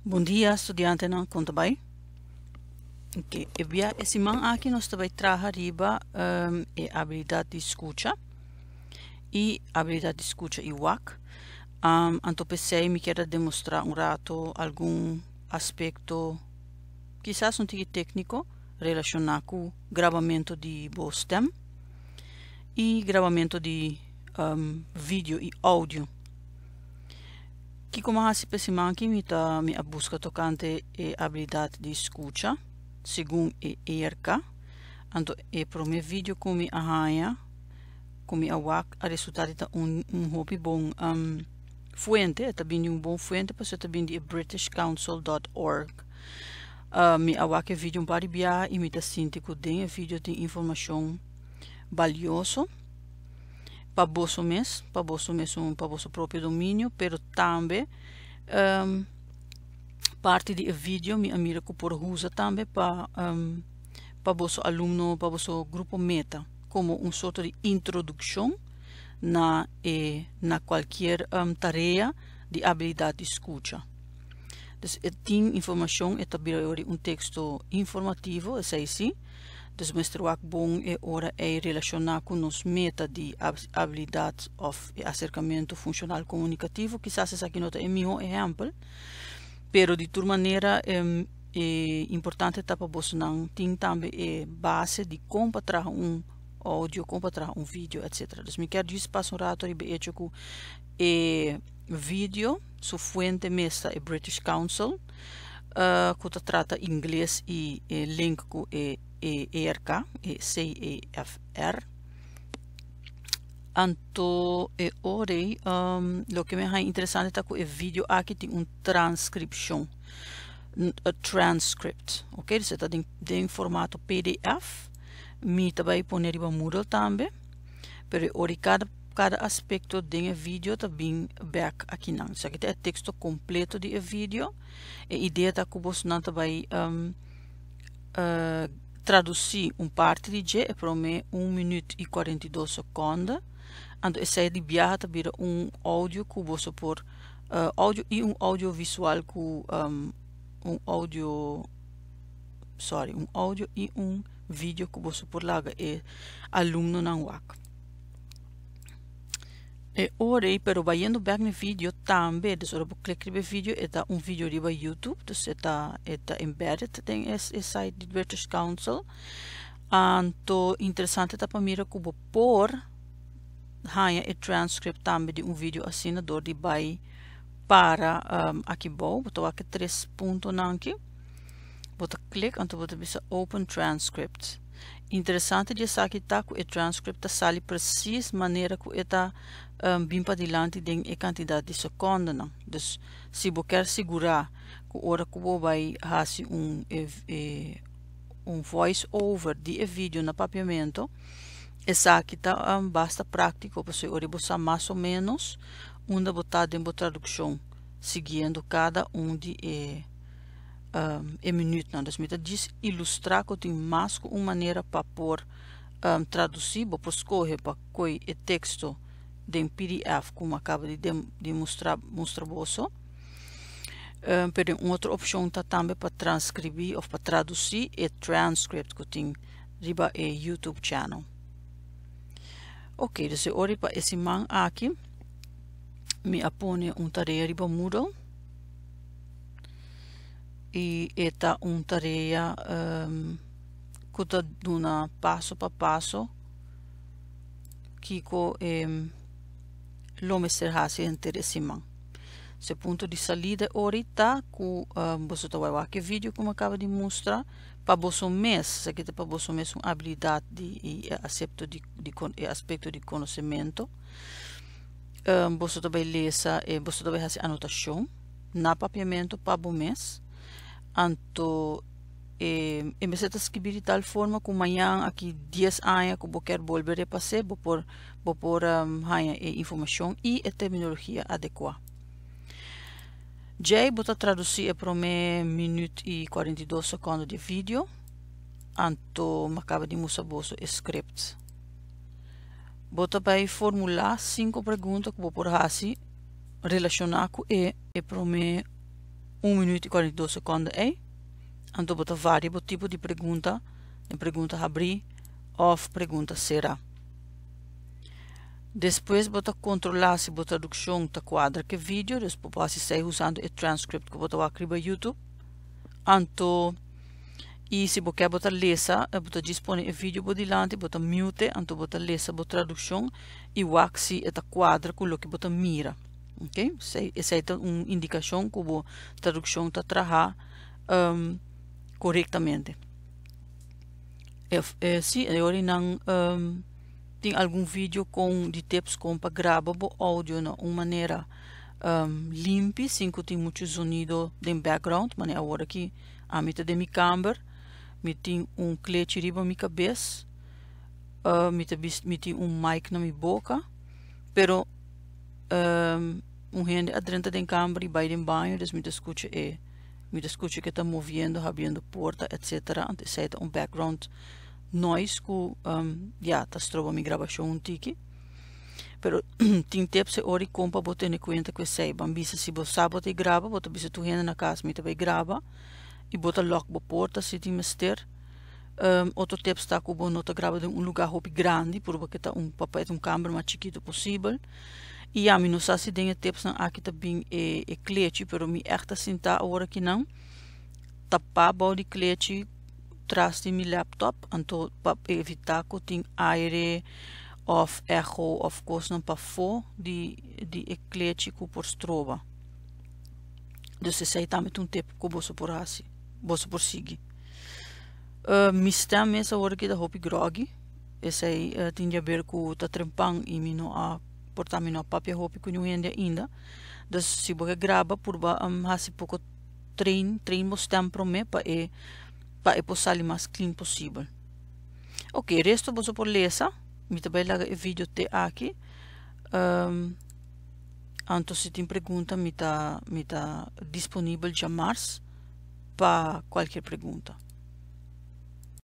Bon dia studiantenan, kon ta bai? Ok, e bia e siman aki nos ta bai traha riba e abilidat di skucha i abilidat di skucha i wak. Anto p'esei mi kier a demostrá un rato algun aspekto kisas un tiki tékniko relashoná ku grabamentu di bo stèm i grabamentu di video i oudio. Kiko mi a hasi pa e siman aki? Mi ta mi a buska tokante e abilidat di skucha segun e ERK. Anto e promé video ku mi a haña ku mi a wak a resultá di ta un un hopi bon fuente. E ta bini di un bon fuente pasobra e ta bini di e britishcouncil dot org. Mi a wak e video un par di biaha i mi ta sinti ku den e video tin informashon balioso. pa boso mes, pa boso mesun, pa boso propio dominio, pero tambe um, parti di e video mi a mira ku por usa tambe pa um, pa boso alumno, pa boso grupo meta, como un sorto di introdukshon na e na cualkier um, tarea di habilidad di skucha. Dus e tin informashon, e ta bira un teksto informativo, esei sí. Dus mester wak bon e ora ei relashoná ku nos meta di abilidat òf e aserkamentu funshonal komunikativo. Kisas esaki no ta e mihó ehèmpel, pero di tur manera e importante ta pa bosonan tin tambe e base di kon pa traha un oudio, kon pa traha un video, etcetera. Dus mi kier djis pasa un rato riba e echo ku e video su fuente mes ta e British Council. Ku ta trata ingles i e link ku e ERK, e CEFR. Anto e ora ei loke mi a haña interesante ta ku e video aki tin un transkripshon, a transcript, ok, dus e ta den formato pdf, mi ta bai pone riba Moodle tambe, pero e ora ei kada Kada aspekto den e video ta bin bek akinan. Esaki ta e teksto kompleto di e video. E idea ta ku bosnan ta bai tradusí un parti di dje, e promé un minüt i 42 sekonde. Anto esei di biaha ta bira un oudio ku boso por oudio i un oudio visual ku un oudio sorry un oudio i un video ku boso por laga e alumnonan wak. E ora ei, pero bayendo bek na e video tambe, dus ora bo klik riba e video e ta un video riba YouTube, dus e ta e ta embedded den e e site di British Council. Anto interesante ta pa mira ku bo por haña e transcript tambe di un video asina dor di bai para aki bou, bo ta wak e tres puntonan aki, bo ta klik anto bo ta bisa open transcript. Interesante di esaki ta ku e transcript ta sali presis manera ku e ta bin padilanti den e kantidat di sekondenan. Dus si bo kier sigurá ku ora ku bo bai hasi un un voice over di e video na papiamento, esaki ta basta práktiko pasobra ora bo sa mas o ménos unda bo ta den bo tradukshon siguiendo kada un di e e minütnan. Dus mi ta djis ilustrá ku tin mas ku un manera pa por tradusí. Bo por skohe pa koi e teksto den pdf ku mi a kaba di di mustra mustra boso. Pero un otro opshon ta tambe pa transkribí òf pa tradusí e transcript ku tin riba e YouTube channel. Oké, dus e ora pa e siman aki mi a pone un tarea riba Moodle. I e ta un tarea ku ta duna paso pa paso kiko e lo mester hasi henter e siman. So e punto di salida ori ta ku boso ta wak wak e video ku mi a kaba di mustra pa boso mes, esaki ta pa boso mes un abilidat di i e asepto di e aspekto di konosementu. Boso ta bai lesa e boso ta bai hasi anotashon na papiamentu pa bo mes. Anto e e mester ta skibí di tal forma ku mañan aki dies aña ku bo kier bolbe repas'é bo por bo por haña e informashon i e terminologia adekuá. Djei bo ta tradusí e promé minüt i 42 sekondo di e video, anto mi a kaba di mustra boso e script. Bo ta bai formulá sinku pregunta ku bo por hasi relashoná ku e e promé 1 minuut i 42 seconde ei. Anto bo ta varia bo tipo di pregunta, den pregunta habrí òf pregunta será. Despues bo ta kontrolá si bo tradukshon ta kuadra ku e video, dus bo por hasi esei usando e transcript ku bo ta wak riba YouTube. Anto i si bo ke bo ta lesa, bo ta djis pone e video bo dilanti, bo ta mute, anto bo ta lesa bo tradukshon i wak si e ta kuadra ku loke bo ta mira. Ok, esei ta un indikashon ku bo tradukshon ta traha um, korektamente. E, e, si, e ora nan um, tin algun video kon di tips kon pa graba bo audio na un manera um, limpi, sin ku tin muchu zonido den background. Mane awor aki ami ta den mi kamber, mi tin un klechi riba mi kabes, mi ta bis, mi tin un mic na mi boka, pero um, un hende a drenta den kamber i bai den baño, dus mi ta skucha e mi ta skucha ke ta moviendo, habriendo porta, etc. Anto esei ta un background noise ku um, ya ta stroba mi grabashon un tiki. Pero tin tips e ora i kon pa bo tene kuenta ku esei. Ban bisa si bo sa bo ta graba, bo ta bisa tur hende na kas mi ta bai graba i bo ta lock bo porta si tin mester. Otro tips ta ku bo no ta graba den un lugá hopi grandi, purba ke ta un pa pa un kamber mas chikitu posibel. I ya, mi no sa si den e tipsnan aki ta bin e e klechi, pero mi ègt ta sintá awor akinan tapá bou di klechi tras di mi laptop, anto pa evitá ku tin aire òf echo òf kosnan pafó di di e klechi ku por stroba. Dus esei tambe ta un tip ku boso por hasi, boso por sigui. Mi stem mes awor aki ta hopi groggy, esei tin di haber ku ta trempan i mi no a por ta mi no a papia hopi ku niun hende ainda. Dus si bo ke graba purba hasi poko train, train bo stem prome pa e pa e por sali mas clean posibel. Ok, resto boso por lesa, mi ta bai laga e video te aki. Anto si tin pregunta mi ta mi ta disponibel djamars pa kualkier pregunta.